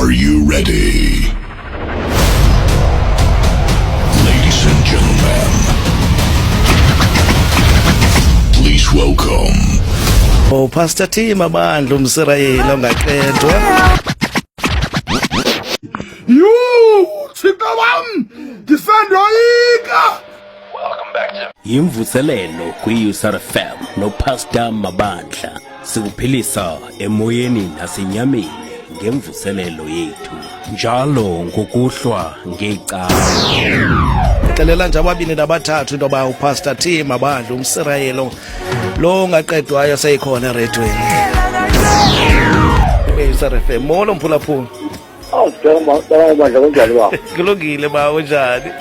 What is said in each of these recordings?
Are you ready? Ladies and gentlemen, please welcome. Oh Pastor T Mabandla umSirayeli ongaqedwa. Yhu, Thixo wam, ndisendoyika. Yimvuselelo kwi-USRFM noPastor Mabandla. Sikuphilisa emoyeni nasenyameni ngemvuselelo yethu. Njalo ngokuhlwa ngeecawa. Xelela nje ababini nabathathu into yoba uPastor T Mabandla umSirayeli lo ongaqedwayo seyikhona eredweni. USRFM. Molo mphulaphula. Awu sibheka bandla kunjani baba? Kulungile ba unjani?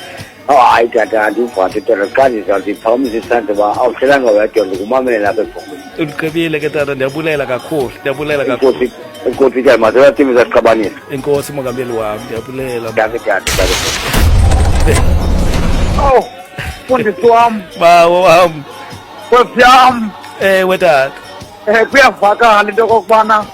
Awu hayi tata andiva nto tata xa ndizawuthi isandla uba awuhlelanga wedwa ndikumamele lapha ebhokweni. Undigqibile ke tata ndiyabulela kakhulu. Ndiyabulela kakhulu. Inkosi inkosi njani madoda timi zasiqabanisa. Inkosi mongameli wami ndiyabulela. Danke tata danke. Awu, mfundisi wam, Bawo wam. nkosi yam, Ewe tata. Kuyavakala into okokubana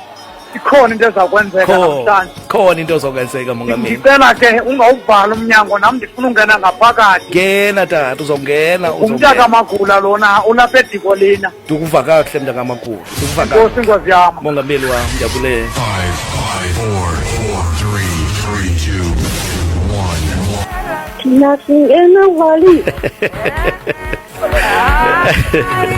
ikhona into eza kwenzeka namhlanje. Khona into ezokwenzeka mongameli. Ndicela ke ungawuvala umnyango nam ndifuna ungena ngaphakathi. Ngena tata uzongena Ngumntaka uzongena. Magula lona ulapha eDikolina. Ndikuva kakuhle mntakamagula. Ndikuva kakuhle. Nkosi nkosi yam. Mongameli wam ndiyabulela. 5, 5, 4, 4, 3, 3, 2, 1. Thina singena vali.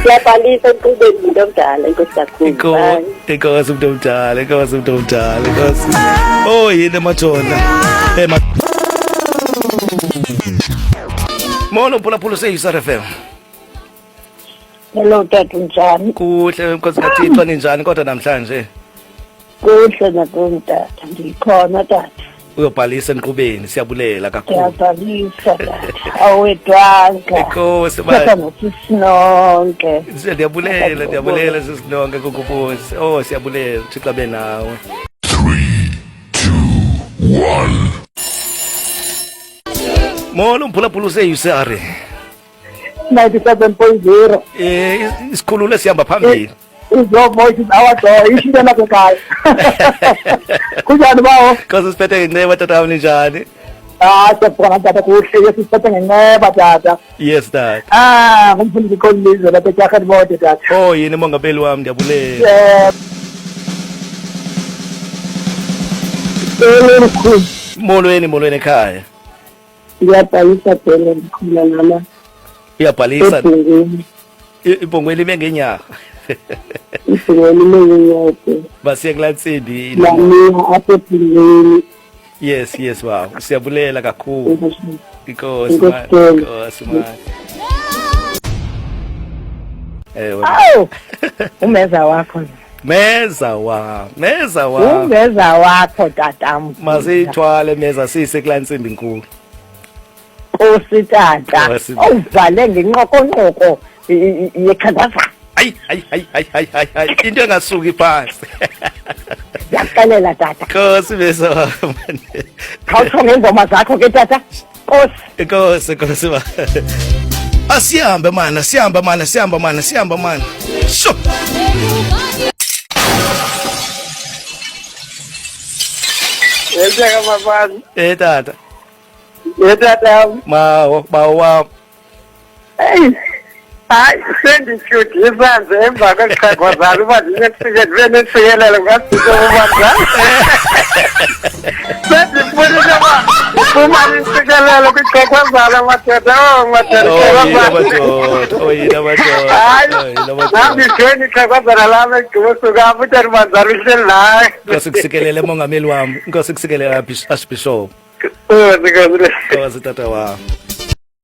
Siyabhalisa enkqubeni umuntu omdala inkosi kakhulu. Bye. Inkosi umuntu omdala, inkosi umuntu omdala, inkosi. Oh yini mathona. Eh ma Molo mphulaphula seyisar FM. Hello tata unjani? Kuhle nkosi kaThixo ninjani kodwa namhlanje? Kuhle nakum tata, ndikhona tata. Uyobhalisa enqubeni siyabulela kakhulu. Ndiyabhalisa tata. Awedwanga. Inkosi Tata nosisinonke. Ndiyabulela, ndiyabulela sisinonke kukubusi. Oh siyabulela Thixo abe nawe. 3, 2, 1. Molo mphulaphula useyusare. 97.0. Isikhululo esihamba phambili. Is your voice is our joy. Isho into lapha ekhaya. Kunjani bawo? Nkosi siphethe ngenceba tata wam ninjani? Ah, siyabonga tata kuhle. Yesu siphethe ngenceba tata. Yes tata. Ah, ngumfundisi Kolizwe lapha eTyarheni Bode tata. Oh yini mongameli wam ndiyabulela. Bhele mkhulu. Molweni molweni ekhaya. Ndiyabhalisa Bhele ndikhula nama. Uyabhalisa. Ebhungweni. Ibhongweni lime ngeenyawo. Ibhungweni lime ngeenyawo. Basiye kulaa ntsimbi. Lamiya apha ebhungweni. Yes, yes, wow. Siyabulela kakhulu. Inkosi Inkosi man. Bhele. Inkosi man. Ewe. Awu! Umeza wakho. Meza wa, meza wa. Umeza wakho tatam. Masiyithwale meza siyise kulaa ntsimbi inkulu. Nkosi tata. Nkosi. Uvale ngenqokonqoko yekhandaza. Hayi, hayi, hayi, hayi, hayi, hayi, hayi. Into engasuki phansi. Ndiyakuxelela tata. Nkosi meza wa. Khawutsho ngeengoma zakho ke tata. Nkosi. Nkosi, nkosi ma. Asihambe mana, sihambe mana, sihambe mana, sihambe mana. Sho. Yenzeka mabani. Eh tata. Ye tata. Mawo, bawo wam. Hey. Hayi sendishuthisa nje emva kwexhegwazana uba ndinefike ndibe nesikelelo ngasike ubanjani. Sendifuna into yoba ndifumane intsikelelo kwixhegwazana madoda, oh madoda. Oh yini madoda, oh yini madoda. Hayi, Oh yini madoda. nam ndijoyine ixhegwazana lam egqiba usuka apha utata ubanzana uhleli naye. Nkosi kusikelele mongameli wam. Nkosi kusikelele Archbishop. Nkosi, Nkosi. Nkosi tata wam.